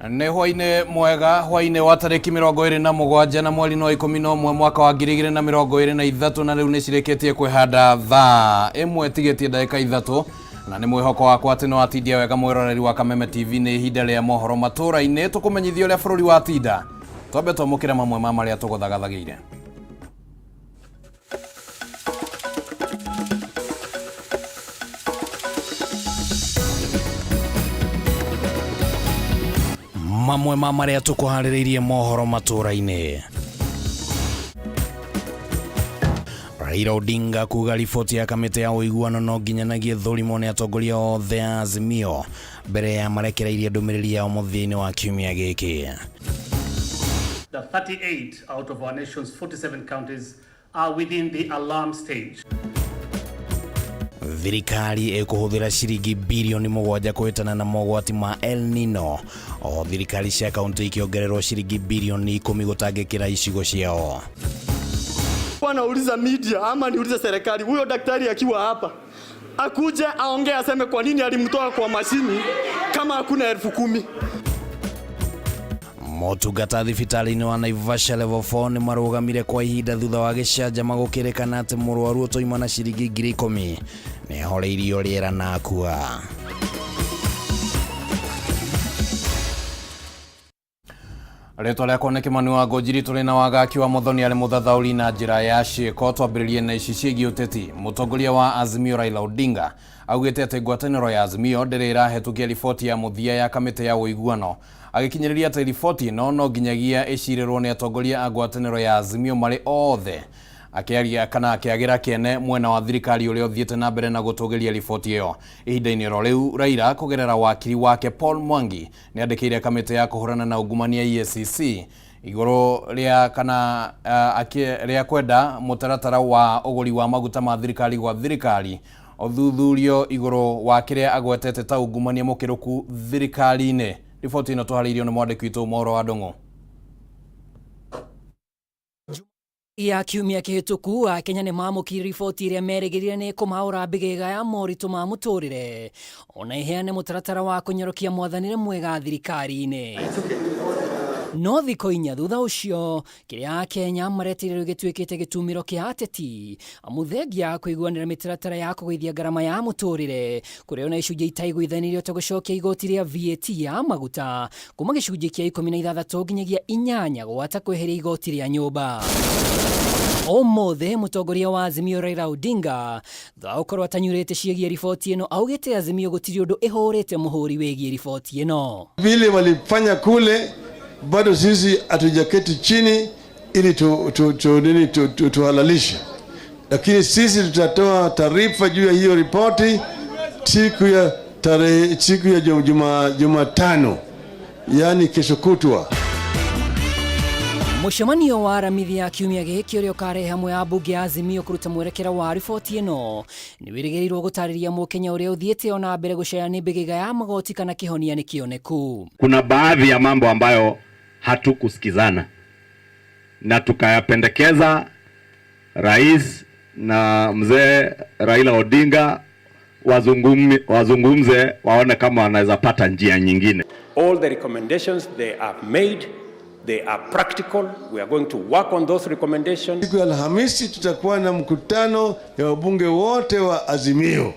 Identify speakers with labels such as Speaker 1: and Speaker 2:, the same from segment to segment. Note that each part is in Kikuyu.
Speaker 1: Nĩ hwainĩ mwega, hwainĩ wa tarĩki 27 na mweri no 11 mwaka wa 2023, na rĩu nĩ cirĩkĩtie kwĩhanda thaa 1 tigĩtie ndagĩka 3, na nĩ mwĩhoko wakwa atĩ nĩ watindia wega mwĩroreri wa Kameme TV. Nĩ ihinda rĩa mohoro matũũra-inĩ, tũkũmenyithia ũrĩa bũrũri watinda. Twambe twamũkĩre mamwe ma marĩa tũgũthagathagĩire. Mamwe ma marĩa tũkũharĩrĩirie mohoro matũũra-inĩ: Raila Odinga kuga riboti ya kamĩtĩ ya ũiguano no nginyanagie thũrimwo nĩ atongoria othe a Azimio mbere ya marekereirie ndũmĩrĩri yao mũthia-inĩ wa kiumia gĩkĩ.
Speaker 2: The 38 out of our nation's 47 counties are within the alarm stage.
Speaker 1: Thirikari ĩkũhũthĩra ciringi birioni 7 kũhĩtana na mogwati ma El Nino, o thirikari cia kaunti ikĩongererwo ciringi birioni 10 gũtangĩkĩra icigo ciao.
Speaker 3: Wanauliza media ama niulize serikali, huyo daktari akiwa hapa akuje aongee aseme kwa nini alimtoa kwa mashini kama hakuna 10,000.
Speaker 1: Motungata thibitarĩ-inĩ wa Naivasha Level 4 nĩ marũgamire kwa ihinda thutha wa gĩcanjama gũkĩrĩkana atĩ mũrwaru ũtoima na ciringi 10,000 nĩ ahoreirio rĩera na akua. Rĩtwa rĩakwa nĩ Kĩmani wa Ngũnjiri, tũrĩ na Wagaki wa Mũthoni arĩ mũthathaũri na njĩra ya ciĩko. Twambĩrĩrie na ici ciĩgiĩ ũteti. Mũtongoria wa Azimio Raila Odinga augĩte atĩ ngwatanĩro ya Azimio ndĩrĩ ĩrahĩtũkia riboti ya mũthia ya kamĩtĩ ya ũiguano, agĩkinyĩrĩria atĩ riboti ĩno no nginyagia ĩcirĩrwo nĩ atongoria a ngwatanĩro ya Azimio marĩ othe, akĩaria kana akĩagĩra kĩene mwena wa thirikari ũrĩa ũthiĩte na mbere na gũtũgĩria riboti ĩyo. Ihinda-inĩ oro rĩu, Raila kũgerera wakiri wake Paul Mwangi nĩ andĩkĩire kamĩtĩ ya kũhũrana na ungumania EACC igũrũ rĩa kana rĩa kwenda mũtaratara wa ũgũri wa maguta ma thirikari gwa thirikari ũthuthurio igũrũ wa kĩrĩa agwetete ta ungumania mũkĩrũku thirikari-inĩ. Riboti ĩno tũharĩirio nĩ mwandĩki witũ Mohoro wa Ndũng'ũ.
Speaker 4: Ya kiumia kĩhĩtũku, Akenya nĩ mamũkire riboti ĩrĩa merĩgĩrĩire nĩ kũmaũra mbĩgĩga ya moritũ ma mũtũrĩre, ona ĩheane mũtaratara wa kũnyorokia mwathanĩre mwega thirikari-inĩ. No thikũ 4 thutha ũcio, kĩrĩa Akenya mareteire rĩu gĩtuĩkĩte gĩtumĩro kĩa ateti, amu thengia ya kũiguanĩra mĩtaratara ya kũgũithia ngarama ya mũtũrĩre, kũrĩ ona icunjĩ itaiguithanĩirio ta gũcokia igoti rĩa VAT ya maguta kuma gĩcunjĩ kĩa 16 nginyagia 8 gwata kweheria igoti rĩa nyũmba. Ũmũthĩ mũtongoria wa Azimio Raila Odinga thutha wa gũkorwo atanyurĩte ciĩgiĩ riboti ĩno augĩte Azimio gũtirĩ ũndũ ĩhũrĩte mũhũri wĩgiĩ riboti ĩno.
Speaker 5: Vile walifanya kule, bado sisi hatujaketi chini ili tu, tu, tu, nini, tu, tu, tuhalalishe, lakini sisi tutatoa taarifa juu ya hiyo ripoti siku ya tarehe, siku ya Jumatano, yani kesho kutwa.
Speaker 4: Mũcemanio wa Aramithi ya kiumia gĩkĩ ũrĩa ũkarehe hamwe ambunge a Azimio kũruta mwerekera wa riboti ĩno nĩ wĩrĩgĩrĩirwo gũtarĩria mũkenya ũrĩa ũthiĩte ona mbere gũcaya nĩ mbĩgĩga ya magoti kana kĩhonia nĩ kĩoneku.
Speaker 6: Kuna baadhi ya mambo ambayo hatukusikizana na tukayapendekeza rais na mzee Raila Odinga wazungumze waone kama wanaweza pata njia nyingine.
Speaker 7: All the recommendations they have made, they are practical. We are going to work on those recommendations.
Speaker 5: Siku ya Alhamisi tutakuwa na mkutano ya wabunge wote wa Azimio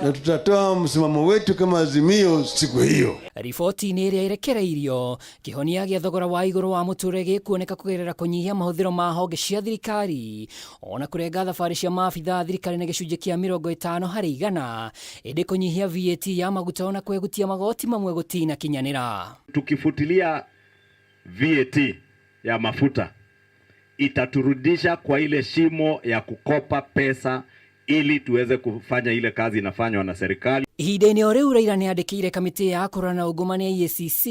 Speaker 5: na tutatoa msimamo wetu kama Azimio siku hiyo.
Speaker 4: Riboti-inĩ ĩrĩa ĩrekereirio, kĩhonia gĩa thogora wa igũrũ wa mũtũrĩre gĩkuoneka kũgerera kũnyihia mahũthĩro ma honge cia thirikari, ona kũrenga thabarĩ cia maabitha a thirikari na gĩcunjĩ kĩa 50%, ĩndĩ kũnyihia VAT ya maguta ona kwegutia magoti mamwe gũtinakinyanĩra.
Speaker 6: Tukifutilia VAT ya mafuta itaturudisha kwa ile shimo ya kukopa pesa ili tuweze kufanya ile kazi inafanywa na serikali.
Speaker 4: Ihinda-inĩ o rĩu, Raila nĩ andĩkĩire kamĩtĩ ya kũrora na ungumania EACC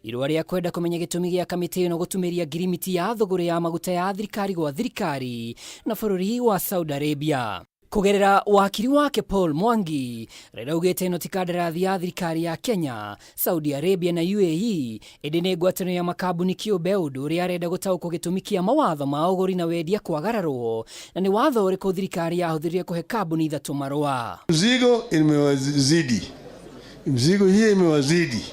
Speaker 4: irũa rĩa kwenda kũmenya gĩtũmi gĩa kamĩtĩ ĩno gũtumĩria ngirimiti ya thũgũrĩ ya maguta ya thirikari gwa thirikari na bũrũri wa Saudi Arabia. Kũgerera wakiri wake Paul Mwangi, Raila augĩte ĩno ti kandarathi ya thirikari ya Kenya, Saudi Arabia na UAE, ĩndĩ nĩ ngwatanĩro ya makambuni kĩũmbe, ũndũ ũrĩa arenda gũtaũkwo gĩtũmi kĩa mawatho ma ũgũri na wendia kwagararwo, na nĩ watho ũrĩkũ thirikari yahũthĩrire kũhe kambuni ithatũ marũa.
Speaker 5: Mzigo imewazidi, mzigo hii imewazidi.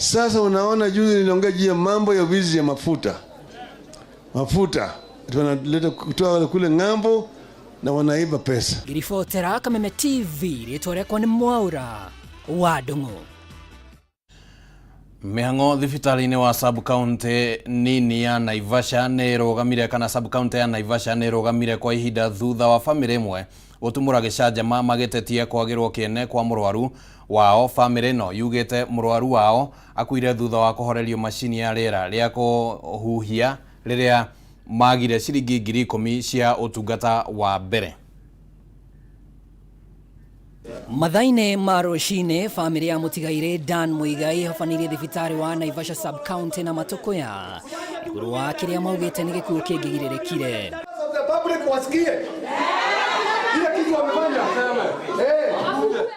Speaker 5: Sasa unaona, juzi niliongea juu ya mambo ya wizi ya mafuta. Mafuta wanaleta kutoa kule ng'ambo na wanaiba pesa.
Speaker 4: Ngiribotera Kameme TV, rĩtwa rĩakwa nĩ Mwaura wa Ndung'u.
Speaker 1: Mĩhang'o thibitarĩ-inĩ wa sub county nini ya Naivasha nĩ ĩrũgamire kana sub county ya Naivasha nĩ ĩrũgamire kwa ihinda thutha wa bamĩrĩ ĩmwe gũtumũra gĩcanjama magĩtetia kwagĩrwo kĩene kwa mũrwaru wao. Bamĩrĩ ĩno yugĩte mũrwaru wao akuire thutha wa kũhorerio macini ya rĩera rĩa kũhuhia rĩrĩa magire ciringi 10,000 cia ũtungata wa mbere.
Speaker 4: Mathainĩ ma rũcinĩ, bamĩrĩ ya mũtigairĩ Dan Muigai ĩhobanĩirie thibitarĩ wa Naivasha sub county na Matukuya igũrũ wa kĩrĩa maugĩte nĩ gĩkuũ kĩngĩgirĩrĩkire.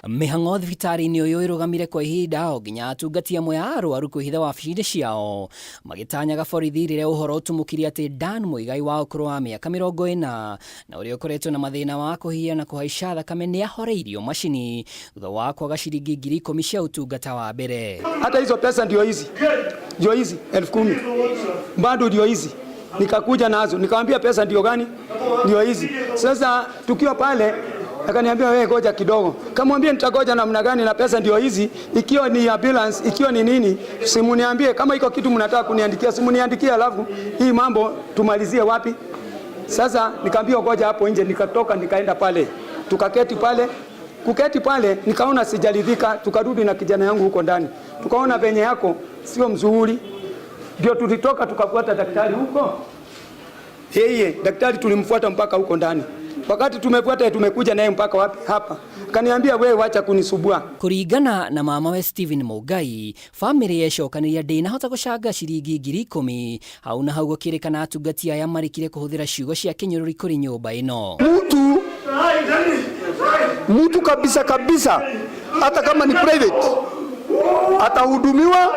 Speaker 4: Mĩhang'o thibitarĩ-inĩ ũyũ ĩrũgamire kwa ihinda o nginya atungati amwe a arwaru kwĩhitha wabici-inĩ ciao magĩtanyaga borithi rĩrĩa ũhoro ũtumũkire atĩ Dan Muigai wa ũkũrũ wa mĩaka 40 na ũrĩa ũkoretwo na mathĩna wa kũhihia na kũhaica thakame nĩ ahoreirio macini thutha wa kwaga ciringi 10,000 cia ũtungata wa mbere.
Speaker 3: Hata hizo pesa ndio hizi, ndio hizi 10,000 bado ndio hizi, nikakuja nazo nikamwambia pesa ndio gani? Ndio hizi. Sasa tukiwa pale akaniambia wewe goja kidogo. Kamwambia nitagoja namna gani na pesa ndio hizi, ikiwa ni ambulance, ikiwa ni nini, simuniambie kama iko kitu mnataka kuniandikia, simuniandikie, alafu hii mambo tumalizie wapi? Sasa nikaambiwa goja hapo nje, nikatoka nikaenda pale. Tukaketi pale. Kuketi pale nikaona sijaridhika, tukarudi na kijana yangu huko ndani. Tukaona venye yako sio mzuri. Ndio tulitoka tukafuata daktari huko. Yeye daktari tulimfuata mpaka huko ndani. Wakati tumefuata tumekuja naye mpaka wapi? Hapa. Kaniambia wewe wacha kunisubua.
Speaker 4: Kuringana na mama we Stephen Mugai, family yecokanĩria ndĩnahota gũcanga ciringi 10,000 hau na hau gũkĩrĩkana atungati aya marĩkire kũhũthĩra ciugo cia kĩnyũrũri kũrĩ nyũmba ĩno.
Speaker 8: Mtu kabisa kabisa, hata kama ni private atahudumiwa,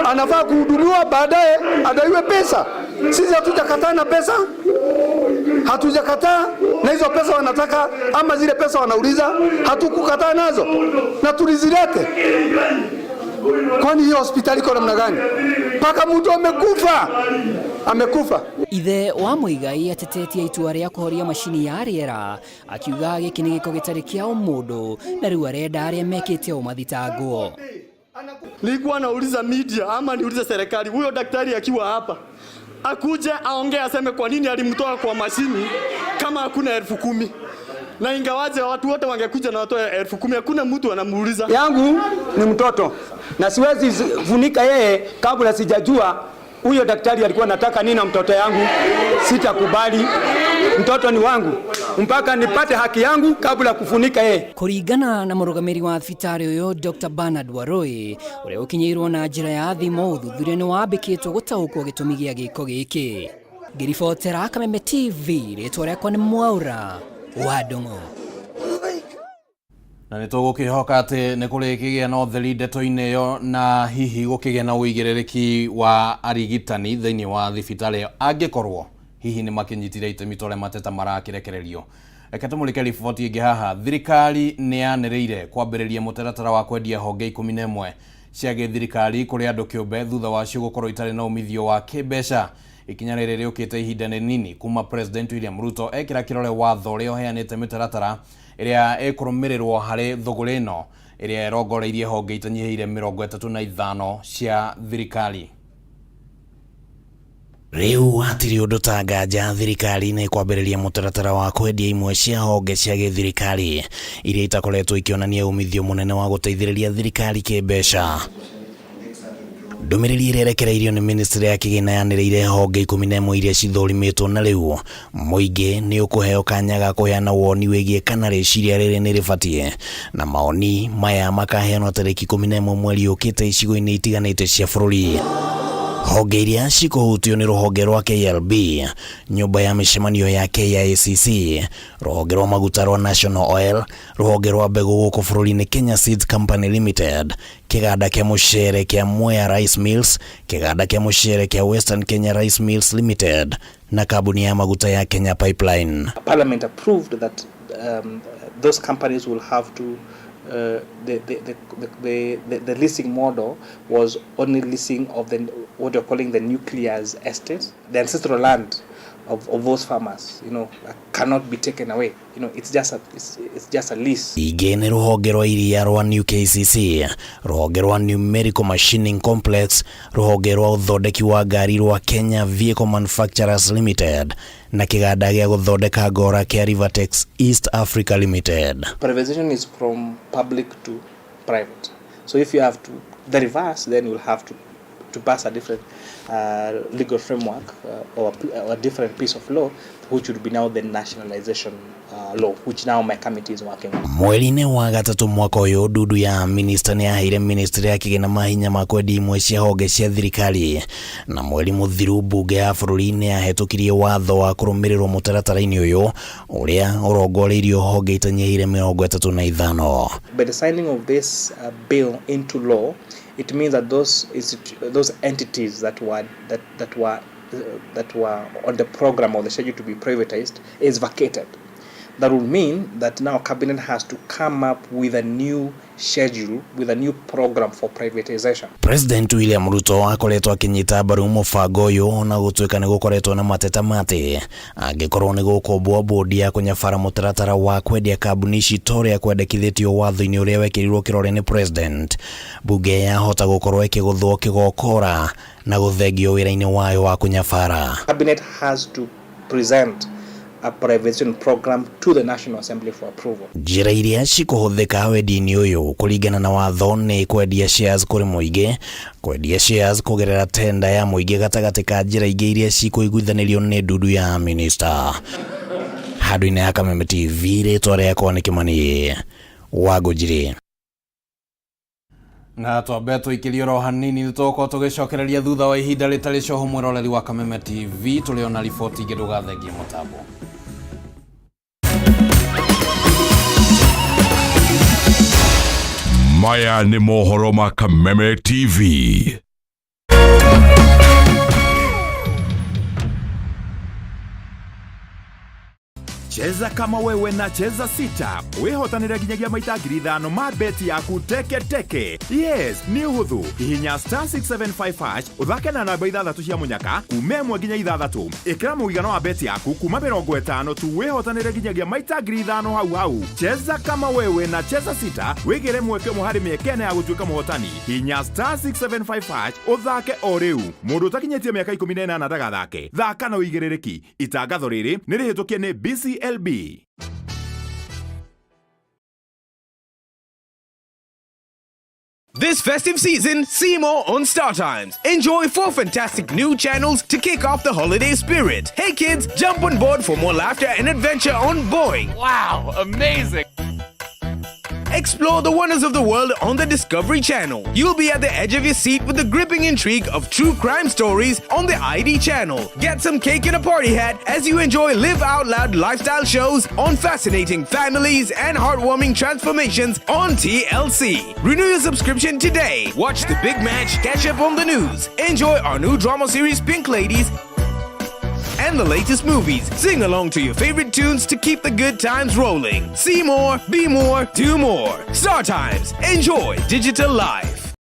Speaker 8: anafaa kuhudumiwa, baadaye adaiwe pesa. Sisi hatujakataa na pesa, hatujakataa na hizo pesa wanataka ama zile pesa wanauliza, hatukukataa nazo na tulizilete. Kwani hiyo hospitali iko namna gani? Paka mtu amekufa, amekufa.
Speaker 4: Ithe wa Muigai atetetie itua rĩa kũhoria macini ya rĩera akiuga gĩkĩ nĩ gĩko gĩtarĩ kĩa ũmũndũ na rĩu arenda arĩa mekĩte ũũ mathitangwo.
Speaker 3: Nilikuwa nauliza media ama niulize serikali, huyo daktari akiwa hapa akuje aongee aseme kwa nini alimtoa kwa mashini kama hakuna 10,000. Na ingawaje watu wote wangekuja na watoe 10,000, hakuna mtu anamuuliza. Yangu ni mtoto na siwezi funika yeye kabla sijajua huyo daktari alikuwa anataka nini na mtoto yangu. Sitakubali, mtoto ni wangu mpaka nipate haki yangu kabla kufunika yeye.
Speaker 4: Kuringana na mũrũgamĩrĩri wa thibitarĩ ũyũ Dr. Bernard Warui ũrĩa ũkinyĩirwo na njĩra ya thimũ, ũthuthuria nĩ wambĩkĩtwo gũtaũkwo gĩtũmi gĩa gĩko gĩkĩ. Ngĩribotera Kameme TV, rĩtwa rĩakwa nĩ Mwaura wa Ndung'u.
Speaker 1: Na nĩ tũgũkĩhoka atĩ nĩ kũrĩkĩgĩa na ũtheri ndeto-inĩ ĩyo na hihi gũkĩgĩa na ũigĩrĩrĩki wa arigitani thĩinĩ wa thibitarĩ ĩyo angĩkorwo hihi nĩ makĩnyitire itemi ta ũrĩa mateta marakĩrekererio. Reke tũmũrĩke riboti ĩngĩ haha. Thirikari nĩ yanĩrĩire kwambĩrĩria mũtaratara wa kwendia honge 11 cia gĩthirikari kũrĩ andũ kĩũmbe thutha wacio gũkorwo itarĩ na umithio wa kĩmbeca. Ikinya rĩrĩ rĩũkĩte ihinda rĩnini kuma President William Ruto ekĩra kĩrore watho ũrĩa ũheanĩte mĩtaratara ĩrĩa ĩkũrũmĩrĩrwo harĩ thũgũrĩ ĩno ĩrĩa ĩrongoreirie honge itanyihĩire 35 cia thirikari.
Speaker 9: Rĩu hatirĩ ũndũ ta nganja thirikari nĩ kwambĩrĩria mũtaratara wa kwendia imwe cia honge cia gĩthirikari iria itakoretwo ikĩonania umithio mũnene wa gũteithĩrĩria thirikari kĩmbeca. Ndũmĩrĩri ĩrĩa ĩrekereirio nĩ ministry ya kĩgĩna yanĩrĩire honge 11 iria cithũrimĩtwo na rĩu mũingĩ nĩ ũkũheo kanya ga kũheana woni wĩgiĩ kana rĩciria rĩrĩ nĩ rĩbatiĩ, na maoni maya makaheanwo tarĩki 11 mweri ũkĩte icigo-inĩ itiganĩte cia bũrũri. Honge iria cikũhutio nĩ rũhonge rwa KLB, nyũmba ya mĩcemanio ya KICC, rũhonge rwa maguta rwa National Oil, rũhonge rwa mbegũ gũkũ bũrũri-inĩ Kenya Seeds Company Limited, kĩganda kĩa mũcere kĩa Mwea Rice Mills, kĩganda kĩa mũcere kĩa Western Kenya Rice Mills Limited na kambuni ya maguta ya Kenya Pipeline.
Speaker 10: Parliament approved that those companies will have to the leasing model was only leasing of the what you're calling the nucleus estate, the ancestral land of those farmers, cannot be taken away. It's just a, it's just a lease.
Speaker 9: Ingĩ nĩ rũhonge rwa iria rwa New KCC, rũhonge rwa Numerical Machining Complex, rũhonge rwa ũthondeki wa ngari rwa Kenya Vehicle Manufacturers Limited na kĩganda gĩa gũthondeka ngora kĩa Rivertex East Africa Limited.
Speaker 10: Privatization is from public to private. So if you have to the reverse, then you'll have to pass a different legal framework or a different piece of law, which would be now the nationalization law, which now my committee is working on.
Speaker 9: Mweri-inĩ wa gatatũ mwaka ũyũ, ndundu ya minista nĩ yaheire ministry ya kĩgĩna mahinya ma kwendia imwe cia honge cia thirikari, na mweri mũthiru mbunge ya bũrũri nĩ yahĩtũkirie watho wa kũrũmĩrĩrwo mũtaratara-inĩ ũyũ ũrĩa ũrongoreirio honge itanyihĩire 35.
Speaker 10: By the signing of this bill into law, it means that those entities that were that, that were that were on the program or the schedule to be privatized is vacated. That will mean that now cabinet has to come up with a new schedule, with a new program for privatization.
Speaker 9: President William Ruto akoretwo akinyita mbaru mũbango ũyũ ona gũtuĩka nĩ gũkoretwo na mateta matĩ angĩkorwo nĩ gũkũmbwo bodi ya kũnyabara mũtaratara wa kwendia kambuni ici ta ũrĩa kwendekithĩtio watho-inĩ ũrĩa wekĩrirwo kĩrore nĩ president. Bunge yahota gũkorwo ĩkĩgũthwo kĩgokora na gũthengio wĩra-inĩ wayo wa kũnyabara.
Speaker 10: Cabinet has to present a privatization program to the National Assembly for approval.
Speaker 9: Njĩra iria cikũhũthĩka wendia-inĩ ũyũ kũringana na watho nĩ kwendia shares kũrĩ mũingĩ, kwendia shares kũgerera tenda ya mũingĩ gatagatĩ ka njĩra ingĩ iria cikũiguithanĩrio nĩ ndundu ya minista. Handũ-inĩ ha Kameme TV, rĩtwa rĩakwa nĩ Kĩmani wa Ngũnjiri.
Speaker 1: Na twambe tũikĩrie oro hanini nĩtũgũkorwo tũgĩcokereria thutha wa ihinda rĩtarĩ coho mwĩroreri wa Kameme TV tũrĩ ona riboti ingĩ ndũgathengie mũtambo.
Speaker 11: Maya nĩ mohoro ma Kameme TV.
Speaker 12: Cheza kama wewe na Cheza Sita wihotanire nginyagia maita 5,000 ma beti yaku teke teke. Yes, nĩ ũhũthũ. Hihinya star 675 hash ũthake na namba 6 cia mũnyaka kuma 1 nginya 6. Ĩkĩra mũigana wa beti yaku kuma 50 tu wihotanire nginyagia maita 5,000 hau hau. Cheza kama wewe na Cheza Sita wĩgĩre mweke ũmwe harĩ mĩeke ĩna ya gũtuĩka mũhotani. Hihinya star 675 hash ũthake o rĩu. Mũndũ ũtakinyĩtie mĩaka 18 ndagathake. Thaka na ũigĩrĩrĩki. Itangatho rĩrĩ nĩ rĩhĩtũkie nĩ BCLB.
Speaker 13: This festive season, see more on StarTimes. Enjoy 4 fantastic new channels to kick off the holiday spirit. Hey kids, jump on board for more laughter and adventure on Boeing.
Speaker 14: Wow, amazing!
Speaker 13: Explore the wonders of the world on the Discovery Channel. You'll be at the edge of your seat with the gripping intrigue of true crime stories on the ID Channel. Get some cake and a party hat as you enjoy live out loud lifestyle shows on fascinating families and heartwarming transformations on TLC. Renew your subscription today. Watch the big match, catch up on the news. Enjoy our new drama series Pink Ladies and the latest movies. Sing along to your favorite tunes to keep the good times rolling. See more, be more, do more. StarTimes. Enjoy digital life.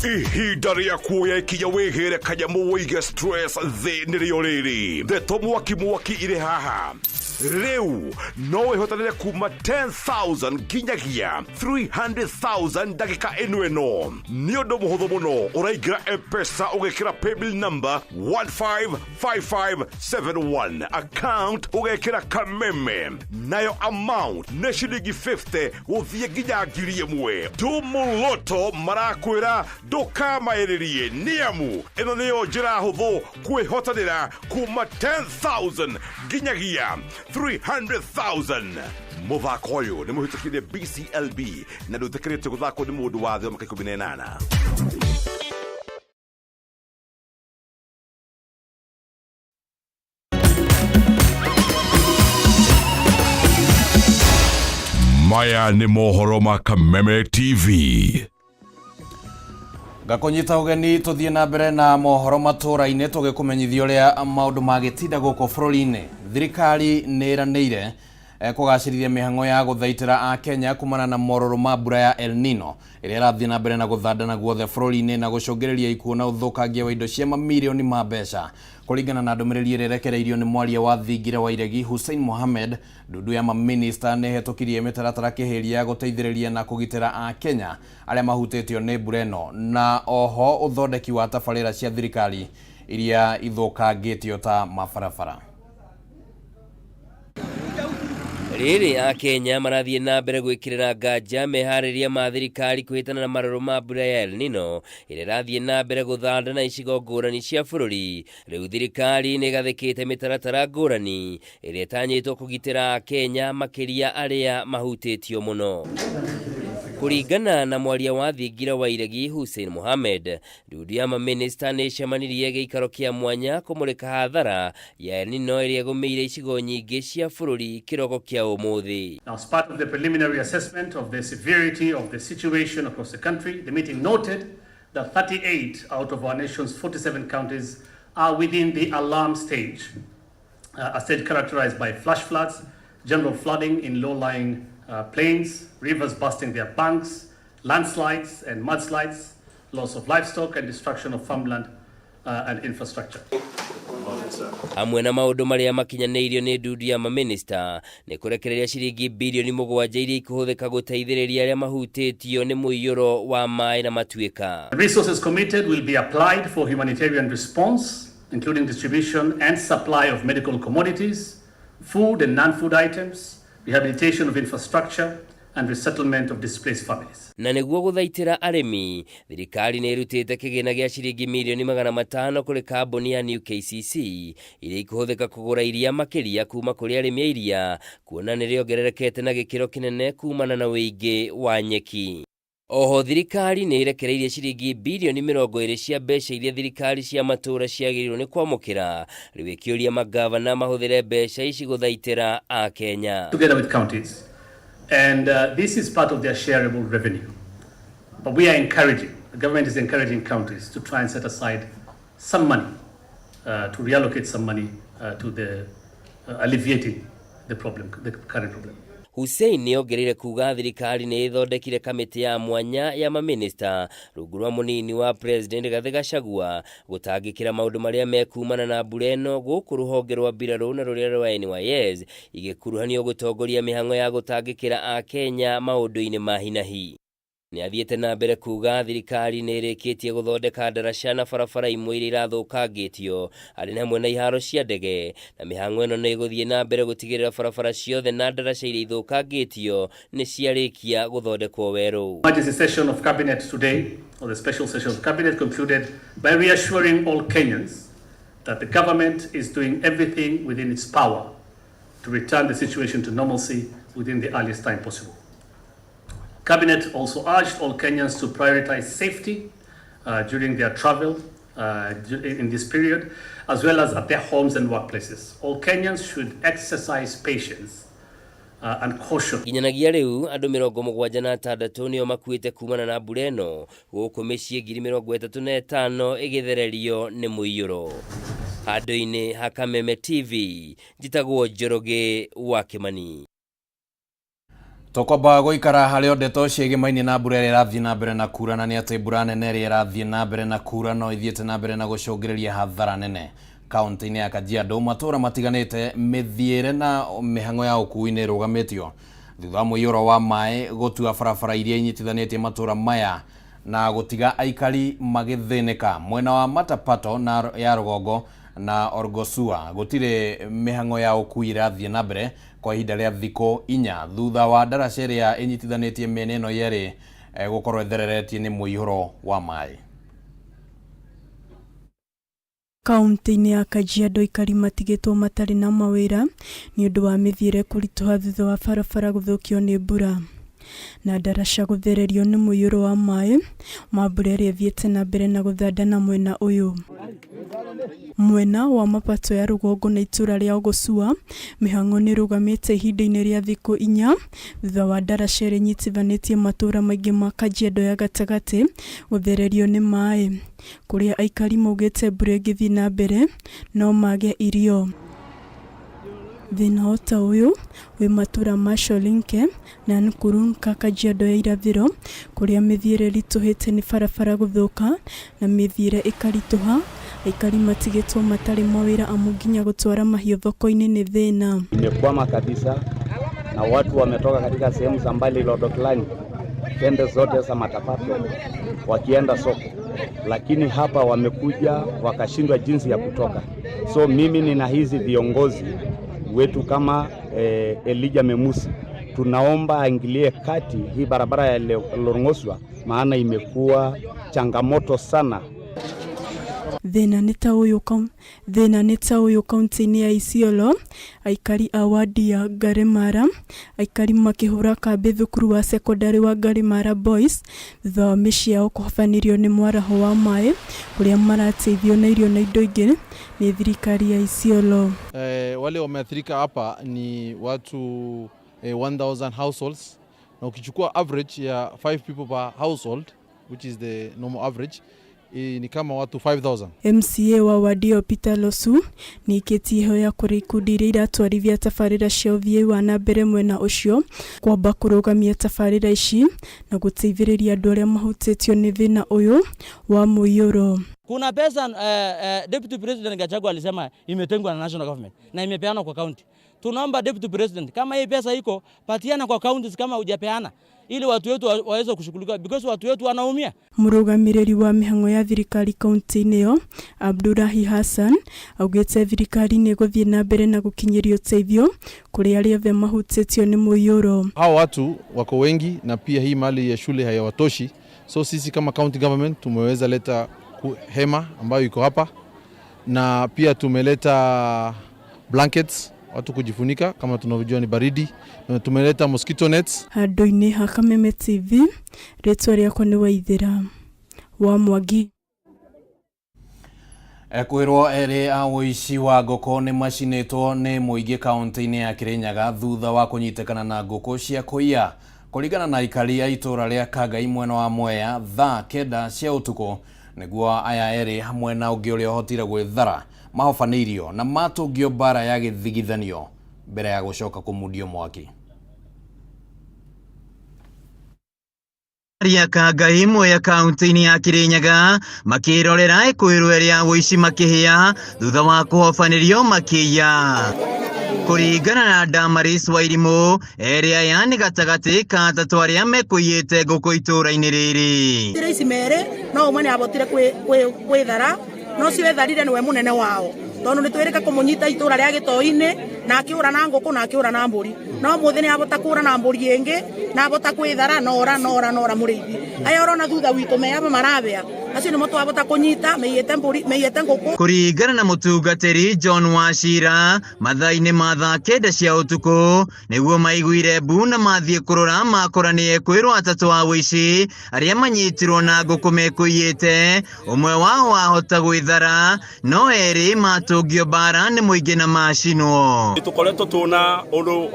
Speaker 11: Ihinda rĩa kuoya ikinya wĩgĩre kanyamũ wĩige stress thĩ nĩrĩo rĩrĩ. Ndeto mwaki mwaki irĩ haha. Rĩu no wĩhotanĩre kuma 10,000 nginyagia 300,000 ndagĩka ĩno ĩno. Nĩ ũndũ mũhũthũ mũno, ũraingĩra M-Pesa ũgekĩra paybill number 155571, account ũgekĩra Kameme, nayo amount nĩ ciringi 50 gũthiĩ nginya 1,000. Tumuloto marakwĩra ndũkamaĩrĩrie nĩamu ĩno nĩyo njĩra hũthũ kwĩhotanĩra kuma 10,000 nginyagia 300,000. Mũthako ũyũ nĩ mũhĩtũkire BCLB na ndũĩtĩkĩrĩtio gũthakwo nĩ mũndũ wa thĩ wa mĩaka 18. Maya nĩ mohoro ma Kameme TV.
Speaker 1: Ngakũnyita ũgeni tũthiĩ na mbere na mohoro matũra-inĩ tũgĩkũmenyithia ũrĩa maũndũ magĩtinda gũkũ bũrũri-inĩ. Thirikari nĩ ĩranĩire Kũgacĩrithia mĩhang'o ya gũthaitĩra Akenya kumana na morũrũ ma mbura ya El Nino ĩrĩa ĩrathiĩ na mbere na gũthandana guothe bũrũri-inĩ na gũcũngĩrĩria ikuũ na ũthũkangia wa indo cia mamirioni ma mbeca. Kũringana na ndũmĩrĩri ĩrĩa ĩrekereirio nĩ mwaria wa thingira wa iregi Hussein Mohamed, ndundu ya maminista nĩ ĩhetũkirie mĩtaratara kĩhĩria ya gũteithĩrĩria na kũgitĩra Akenya arĩa mahutĩtio nĩ mbura ĩno, na oho ũthondeki wa tabarĩra cia thirikari iria ithũkangĩtio ta mabarabara.
Speaker 14: Rĩrĩ Akenya marathiĩ na mbere gwĩkĩrĩra nganja meharĩria ma thirikari kũhĩtana na marũrũ ma mbura ya El Nino ĩrĩa ĩrathiĩ na mbere gũthanda na icigo ngũrani cia bũrũri. Rĩu thirikari nĩ ĩgathĩkĩte mĩtaratara ngũrani ĩrĩa ĩtanyĩtwo kũgitĩra Akenya makĩria arĩa mahutĩtio mũno. Kũringana na mwaria wa thingira wa iregi Hussein Mohamed, ndundu ya maminista nĩ ĩcemanirie gĩikaro kĩa mwanya kũmũrĩka hathara ya El Nino ĩrĩa ĩgũmĩire icigo nyingĩ cia bũrũri kĩroko kĩa ũmũthĩ.
Speaker 2: Now, as part of the preliminary assessment of the severity of the situation across the country, the meeting noted that 38 out of our nation's 47 counties are within the alarm stage, a stage characterized by flash floods, general flooding in low-lying plains, rivers busting their banks, landslides and mudslides, loss of livestock and destruction of farmland and infrastructure.
Speaker 14: Hamwe na maũndũ marĩa makinyanĩirio nĩ ndundu ya maminista nĩ kũrekereria ciringi bilioni 7 iria ikũhũthĩka gũteithĩrĩria arĩa mahutĩtio nĩ mũiyũro wa maĩ na matuĩka.
Speaker 2: The resources committed will be applied for humanitarian response, including distribution and supply of medical commodities, food and non-food items, rehabilitation of infrastructure, and resettlement of displaced families.
Speaker 14: Na nĩguo gũthaitĩra arĩmi, thirikari nĩ ĩrutĩte kĩgĩna gĩa ciringi milioni 500 kũrĩ kambuni ya New KCC iria ikũhũthĩka kũgũra iria makĩria kuma kũrĩ arĩmi a iria, kuona nĩ rĩongererekete na gĩkĩro kĩnene kumana na ũingĩ wa nyeki. Oho thirikari nĩ ĩrekereirie ciringi bilioni 20 cia mbeca iria thirikari cia matũũra ciagĩrĩirwo nĩ kwamũkĩra, rĩu ĩkĩũria mangavana mahũthĩre mbeca ici gũthaitĩra Akenya.
Speaker 2: Together with counties. And this is part of their shareable revenue. But we are encouraging, the government is encouraging counties to try and set aside some money, to reallocate some money to the alleviating the problem, the current problem.
Speaker 14: Hussein nĩ ongereire kuga thirikari nĩ ĩthondekire kamĩtĩ ya mwanya ya maminista rungu rwa mũnini wa president Rigathĩ Gachagua gũtangĩkĩra maũndũ marĩa mekumana na mbura ĩno gũkũ rũhonge rwa mbirarũ na rũrĩa rwa NYS igĩkuruhanio gũtongoria mĩhang'o ya gũtangĩkĩra Akenya maũndũ-inĩ ma hinahi. Nĩ athiĩte na mbere kuga thirikari nĩ ĩrĩkĩtie gũthondeka ndaraca na barabara imwe iria irathũkangĩtio arĩ hamwe na iharo cia ndege, na mĩhang'o ĩno nĩ ĩgũthiĩ na mbere gũtigĩrĩra barabara ciothe na ndaraca iria ithũkangĩtio nĩ ciarĩkia gũthondekwo werũ.
Speaker 2: Emergency session of cabinet today, or the special session of cabinet, concluded by reassuring all Kenyans that the government is doing everything within its power to return the situation to normalcy within the earliest time possible. Cabinet also urged all Kenyans to prioritize safety during their travel in this period, as well as at their homes and workplaces. All Kenyans should exercise patience and caution.
Speaker 14: Nginyanagia rĩu andũ 76 nĩo makuĩte kumana na mbura ĩno gũkũ mĩciĩ 35,000 ĩgĩthererio nĩ mũiyũro. Handũ-inĩ ha Kameme TV, njĩtagwo Njoroge wa Kĩmani.
Speaker 1: Tũkwamba gũikara harĩ o ndeto ciĩgĩmainie na mbura ĩrĩa ĩrathiĩ na mbere na kura, na nĩ atĩ mbura nene ĩrĩa ĩrathiĩ na mbere na kura no ithiĩte na mbere na gũcũngĩrĩria hathara nene kaunti-inĩ ya Kajiado. Matũũra matiganĩte mĩthiĩre na mĩhang'o ya ũkui nĩ ĩrũgamĩtio thutha wa mũiyũro wa maĩ gũtua barabara iria inyitithanĩtie matũũra maya na gũtiga aikari magĩthĩnĩka. Mwena wa Matapato na ya rũgongo na Orgosua gũtirĩ mĩhang'o ya ũkui ĩrathiĩ na mbere kwa ihinda rĩa thikũ 4 thutha wa ndaraca ĩrĩa ĩnyitithanĩtie mĩena ĩno yerĩ gũkorwo ĩthereretie nĩ mũihũro wa maĩ.
Speaker 15: Kaunti-inĩ ya Kajiado aikari matigĩtwo matarĩ na mawĩra nĩ ũndũ wa mĩthiĩre kũritũha thutha wa barabara gũthũkio nĩ mbura na ndaraca gũthererio nĩ mũiyũro wa maĩ ma mbura ĩrĩa ĩthiĩte na mbere na gũthandana mwena ũyũ. Mwena wa Mapato ya rũgongo na itũũra rĩa Ogosua mĩhang'o nĩ ĩrũgamĩte ihinda-inĩ rĩa thikũ 4 thutha wa ndaraca ĩrĩa ĩnyitithanĩtie matũũra maingĩ ma Kajiado ya gatagatĩ gũthererio nĩ maĩ, kũrĩa aikari maugĩte mbura ĩngĩthiĩ na mbere no mage irio. Thĩna o ta ũyũ wĩ matũra ma Sholinke na Nkurunka Kajiado ya irathĩro kũrĩa mĩthiĩre ĩritũhĩte nĩ barabara gũthũka na mĩthiĩre ĩkaritũha, aikari matigĩtwo matarĩ mawĩra amu nginya gũtwara mahiũ thoko-inĩ nĩ thĩna.
Speaker 16: Imekwama kabisa na watu wametoka katika sehemu za mbali Lodoklani, pembe zote za Matapato wakienda soko, lakini hapa wamekuja wakashindwa jinsi ya kutoka. So mimi nina hizi viongozi wetu kama Elijah Memusi, tunaomba aingilie kati hii barabara ya Lorng'oswa, maana imekuwa changamoto sana.
Speaker 15: Thĩna nĩ ta ũyũ thĩna nĩ ta ũyũ kaunti-inĩ ya Isiolo, aikari a wadi ya Ngarĩmara, aikari makĩhũra kambĩ thukuru wa cekondarĩ wa Ngarĩmara Boys thutha wa mĩciĩ yao kũhobanĩrio nĩ mwaraho wa maĩ kũrĩa marateithio na irio na indo ingĩ nĩ thirikari ya Isiolo.
Speaker 17: Wale wameathirika hapa ni watu 1000 households, na ukichukua average ya 5 people per household, which is the normal average, ni kama watu 5000.
Speaker 15: MCA wa wadi ĩyo Peter Losu nĩaikĩtie ihoya kũrĩ ikundi iria iratwarithia tabarĩra cia ũthii wa na mbere mwena ũcio kwamba kũrũgamia tabarĩra ici na gũteithĩrĩria andũ arĩa mahutĩtio nĩ thĩna ũyũ wa mũiyũro.
Speaker 18: Kuna pesa Deputy President Gachagua alisema imetengwa na national government na imepeanwa kwa county. Tunaomba Deputy President, kama hii pesa iko, patiana kwa counties kama hujapeana, ili watu wetu waweze kushughulika because watu wetu wanaumia.
Speaker 15: Mũrũgamĩrĩri wa mĩhang'o ya thirikari kaunti-inĩ ĩyo Abdulahi Hassan augĩte thirikari nĩ ĩgũthiĩ na mbere na gũkinyĩria ũteithio kũrĩ arĩa othe mahutĩtio nĩ mũiyũro.
Speaker 17: Hawa watu wako wengi na pia hii mali ya shule hayawatoshi, so sisi kama county government tumeweza leta hema ambayo iko hapa, na pia tumeleta blankets watu kujifunika, kama tunavyojua ni baridi, na tumeleta mosquito nets.
Speaker 15: Handũ-inĩ ha Kameme TV, rĩtwa rĩakwa nĩ Waithĩra wa Mwangi.
Speaker 1: Ekwĩrwo erĩ a ũici wa ngũkũ nĩ macinĩtwo nĩ mũingĩ kaunti-inĩ ya Kĩrĩnyaga thutha wa kũnyitĩkana na ngũkũ cia kũiya. Kũringana na aikari a itũũra rĩa Kangai mwena wa Mwea thaa 9 cia ũtukũ nĩguo aya erĩ hamwe na ũngĩ ũrĩa ũhotire gwĩthara mahobanĩirio na matũngio mbara ya gĩthigithanio mbere ya gũcoka kũmundio mwaki.
Speaker 19: Ria Kangai Mwea kaunti-inĩ ya Kĩrĩnyaga makĩrorera ĩkũĩrwo rĩa ũici makĩhĩa thutha wa kũhobanĩrio makĩiya. Kũringana na Damaris Wairimũ, erĩ aya nĩ gatagatĩ ka atatũ arĩa mekũiyĩte ngũkũ itũũra-inĩ rĩrĩ.
Speaker 20: Njĩra ici merĩ no ũmwe nĩ abotire kwĩthara, no ũcio wetharire nĩwe mũnene wao, tondũ nĩ twĩrĩka kũmũnyita itũũra rĩa gĩtoi-inĩ na akĩũra na ngũkũ na akĩũra na mbũri, no mũthĩ nĩ abota kũũra na mbũri ĩngĩ na abota kwĩthara nora nora nora mũrĩithi. Aya ũrona thutha witũ meyaba marabĩa, acio nĩmo twabota kũnyita meiyĩte mbũri meiyĩte ngũkũ.
Speaker 19: Kũringana na mũtungatĩri John Wachira, mathaa-inĩ ma thaa 9 cia ũtukũ nĩguo maiguire mbu na mathiĩ kũrora makora nĩ ekwĩrwo atatũ a ũici arĩa manyitirwo na ngũkũ mekũiyĩte, ũmwe wao ahota gwĩthara no erĩ matũngio mbara nĩ mũingĩ na macinwo.
Speaker 21: Tũkoretwo tũna ũndũ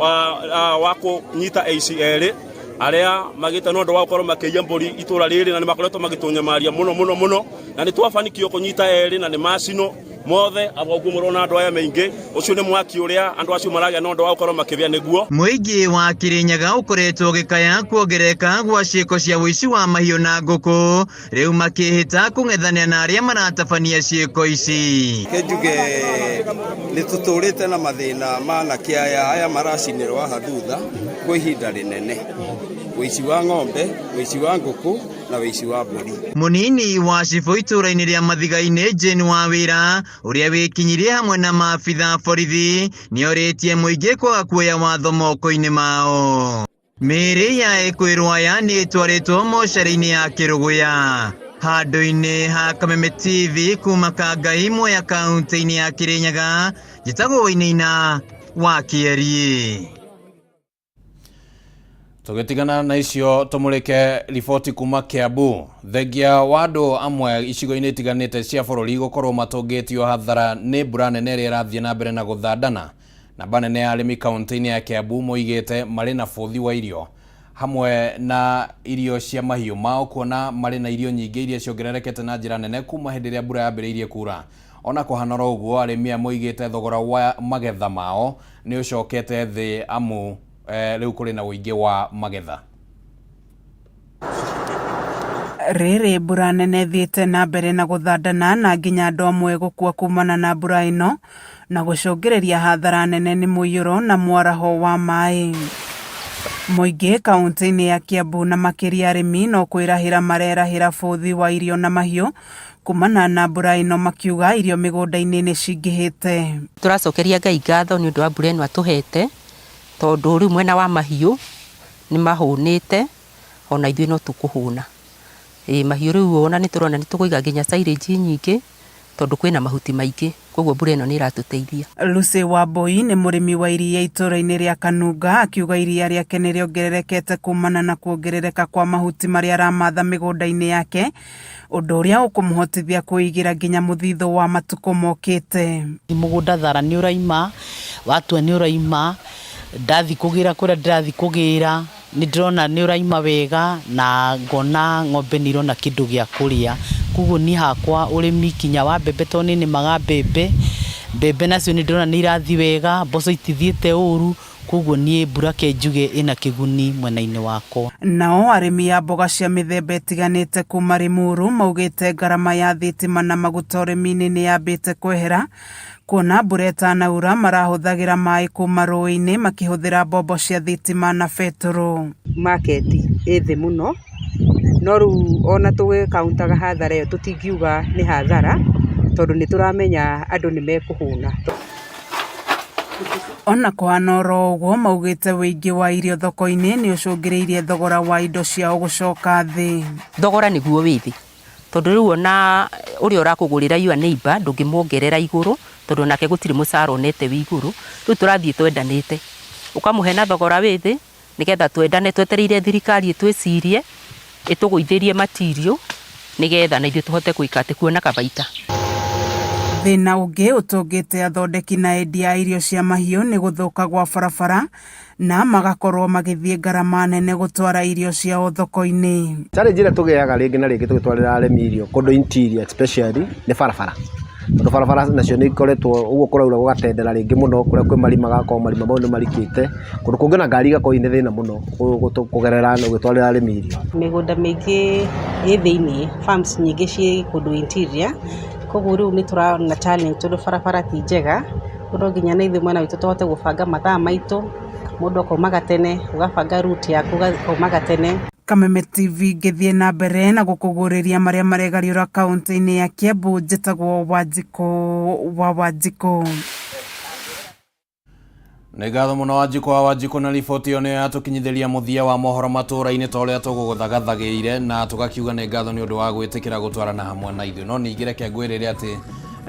Speaker 21: wa kũnyita aici erĩ arĩa magĩte nĩ ũndũ wa gũkorwo makĩiya mbũri itũũra rĩrĩ, na nĩ makoretwo magĩtũnyamaria mũno mũno mũno, na nĩ twabanikio kũnyita erĩ na nĩ macinwo mothe aba ũguo mũrona andũ aya maingĩ. Ũcio nĩ mwaki ũrĩa andũ acio maragĩa na ũndũ wa gũkorwo makĩrĩa nĩguo.
Speaker 19: Mũingĩ wa Kĩrĩnyaga ũkoretwo ũgĩkaya kuongerereka gwa ciĩko cia ũici wa mahiũ na ngũkũ, rĩu makĩhĩta kũng'ethanĩra na arĩa maratabania ciĩko ici.
Speaker 22: Njuge nĩ tũtũrĩte na mathĩna ma anake aya aya maracinĩrwo haha thutha kwa ihinda rĩnene, ũici wa ng'ombe, ũici wa ngũkũ na ũici wa mbũri.
Speaker 19: Mũnini wa cibũ itũũra-inĩ rĩa Mathiga-inĩ Jane Wawĩra ũrĩa wĩkinyirie hamwe na maabitha borithi nĩorĩtie mũingĩ kwaga kuoya watho moko-inĩ mao. Mĩĩrĩ ya ekwĩrwo aya nĩ ĩtwarĩtwo mocarĩ-inĩ ya Kĩrũgũya. Handũ-inĩ ha Kameme TV kuma Kangai Mwea kaunti-inĩ ya Kĩrĩnyaga, njĩtagwo Wainaina wa Kĩeriĩ.
Speaker 1: Tũgĩtigana na icio tũmũrĩke riboti kuma Kiambu. Thengia wa andũ amwe icigo-inĩ itiganĩte cia bũrũri gũkorwo matũngĩtio hathara nĩ mbura nene ĩrĩa ĩrathiĩ na mbere na gũthandana. Namba nene ya arĩmi kaunti-inĩ ya Kiambu moigĩte marĩ na bũthi wa irio hamwe na irio cia mahiũ mao, kuona marĩ na irio nyingĩ iria ciongererekete na njĩra nene kuma hĩndĩ ĩrĩa mbura yambĩrĩirie kura. Ona kũhana oro ũguo, arĩmi aya moigĩte thogora wa magetha mao nĩ ũcokete thĩ amu rĩu kũrĩ na ũingĩ wa magetha.
Speaker 6: Rĩrĩ mbura nene ĩthiĩte na mbere na gũthandana na nginya andũ amwe gũkua kumana na mbura ĩno na gũcũngĩrĩria hathara nene nĩ mũiyũro na mwaraho wa maĩ. Mũingĩ kaunti-inĩ ya Kiambu na makĩria arĩmi no kwĩrahĩra marerahĩra bũthi wa irio na mahiũ kumana na mbura ĩno, makiuga irio mĩgũnda-inĩ nĩ cingĩhĩte.
Speaker 7: Tũracokeria Ngai ngatho nĩ ũndũ wa mbura ĩno atũhete, tondũ rĩu mwena wa mahiũ nĩ mahũnĩte, ona ithuĩ no tũkũhũna. Ĩĩ mahiũ rĩu ona nĩ tũrona nĩ tũkũiga nginya silage nyingĩ, tondũ kwĩna mahuti maingĩ, koguo mbura ĩno nĩ ĩratũteithia.
Speaker 6: Lucy Wambui nĩ mũrĩmi wa iria itũũra-inĩ rĩa Kanunga, akiuga iria rĩake nĩ rĩongererekete kumana na kuongerereka kwa mahuti marĩa aramatha mĩgũnda-inĩ yake, ũndũ ũrĩa ũkũmũhotithia kwĩigĩra nginya mũthithũ wa matukũ mokĩte.
Speaker 23: Mũgũnda thara nĩ ũraima, watua nĩ ũraima, ndathi kũgĩra kũrĩa ndĩrathi kũgĩra, nĩ ndĩrona nĩ ũraima wega na ngona ng'ombe nĩ irona kĩndũ gĩa kũrĩa. Koguo niĩ hakwa ũrĩmi kinya wa mbembe, tondũ nĩ nĩmaga mbembe, mbembe nacio nĩ ndĩrona nĩ irathiĩ wega, mboco itithiĩte ũru, koguo niĩ mbura ke njuge ĩna kĩguni mwena-inĩ wakwa.
Speaker 6: Nao arĩmi a mboga cia mĩthemba ĩtiganĩte kuma Limuru maugĩte ngarama ya thitima na maguta ũrĩmi-inĩ nĩ yambĩte kwehera, kuona mbura ĩtanaura marahũthagĩra maĩ kuma rũĩ-inĩ makĩhũthĩra mbombo cia thitima na betũrũ.
Speaker 24: Market ĩ thĩ mũno, no rĩu ona tũgĩkauntaga hathara ĩyo tũtingiuga nĩ hathara, tondũ nĩ tũramenya andũ nĩ mekũhũna.
Speaker 6: Ona kũhana oro ũguo, maugĩte ũingĩ wa irio thoko-inĩ nĩ ũcũngĩrĩirie thogora wa indo ciao gũcoka thĩ.
Speaker 7: Thogora nĩguo wĩ thĩ, tondũ rĩu ona ũrĩa ũrakũgũrĩra your neighbor ndũngĩmuongerera igũrũ, tondũ nake gũtirĩ mũcara onete wĩ igũrũ. Rĩu tũrathiĩ twendanĩte, ũkamũhe na thogora wĩ thĩ nĩgetha twendane, twetereire thirikari ĩtwĩcirie ĩtũgũithĩrie material nĩgetha na ithuĩ tũhote gwĩka atĩ kuona kabaita.
Speaker 6: Thĩna ũngĩ ũtũngĩte athondeki na endia a irio cia mahiũ nĩ gũthũka gwa barabara na magakorwo magĩthiĩ ngarama nene gũtwara irio ciao thoko-inĩ.
Speaker 25: Challenge ĩrĩa tũgĩaga rĩngĩ na rĩngĩ tũgĩtwarĩra arĩmi irio kũndũ interior especially nĩ barabara, tondũ barabara nacio nĩ ikoretwo ũguo kũraura gũgatendera rĩngĩ mũno, kũrĩa kwĩ marima gakorwo marima mau nĩ marikĩte, kũndũ kũngĩ na ngari igakorwo ina thĩna mũno kũgerera na ũgĩtwarĩra arĩmi irio.
Speaker 26: Mĩgũnda mĩingĩ ĩ thĩiniĩ, farms nyingĩ ciĩ kũndũ interior, koguo rĩu nĩ tũrona challenge tondũ barabara ti njega, no nginya na ithuĩ mwena witũ tũhote gũbanga mathaa maitũ, mũndũ akaumaga tene, ũgabanga route yaku ũkaumaga tene.
Speaker 6: Kameme TV ngĩthiĩ na mbere na gũkũgũrĩria marĩa maregariũra kaunti-inĩ ya Kiambu, njĩtagwo Wanjikũ wa Wanjikũ.
Speaker 1: Nĩ ngatho mũno Wanjikũ wa Wanjikũ na riboti ĩyo nĩyo yatũkinyithĩria mũthia wa mohoro matũũra-inĩ ta ũrĩa tũgũgũthagathagĩire, na tũgakiuga nĩ ngatho nĩ ũndũ wa gwĩtĩkĩra gũtwarana hamwe na ithuĩ. No ningĩ reke ngwĩrĩre atĩ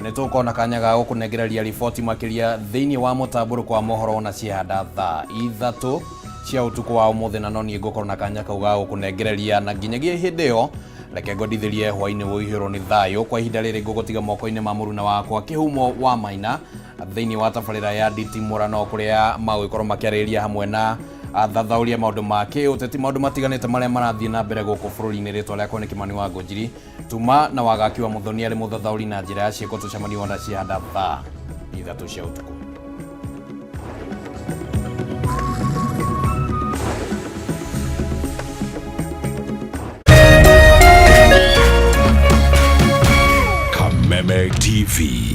Speaker 1: nĩ tũkona kanya ga gũkũnengereria riboti makĩria thĩinĩ wa mũtambũrũko wa mohoro ona ciahanda thaa 3 cia ũtukũ wa ũmũthĩ, na no niĩ ngũkorwo na kanya kau ga gũkũnengereria, na nginyagia hĩndĩ ĩyo reke ngwendithĩrie hwaĩ-inĩ ũihũrwo nĩ thayũ. Kwa ihinda rĩrĩ ngũgũtiga moko-inĩ ma mũruna wakwa Kĩhumo wa Maina thĩinĩ wa tabarĩra ya Nditi Mũrano, kũrĩa magũgĩkorwo makĩarĩrĩria hamwe na athathaũria maũndũ ma kĩũteti, maũndũ matiganĩte marĩa marathiĩ na mbere gũkũ bũrũri-inĩ. Rĩtwa rĩakwa nĩ Kĩmani wa Ngũnjiri tuma na wagaki wa Mũthoni arĩ mũthathaũri na njĩra ya ciĩko. Tũcemanie wona ciahanda thaa 3 cia ũtukũ.
Speaker 11: Kameme TV.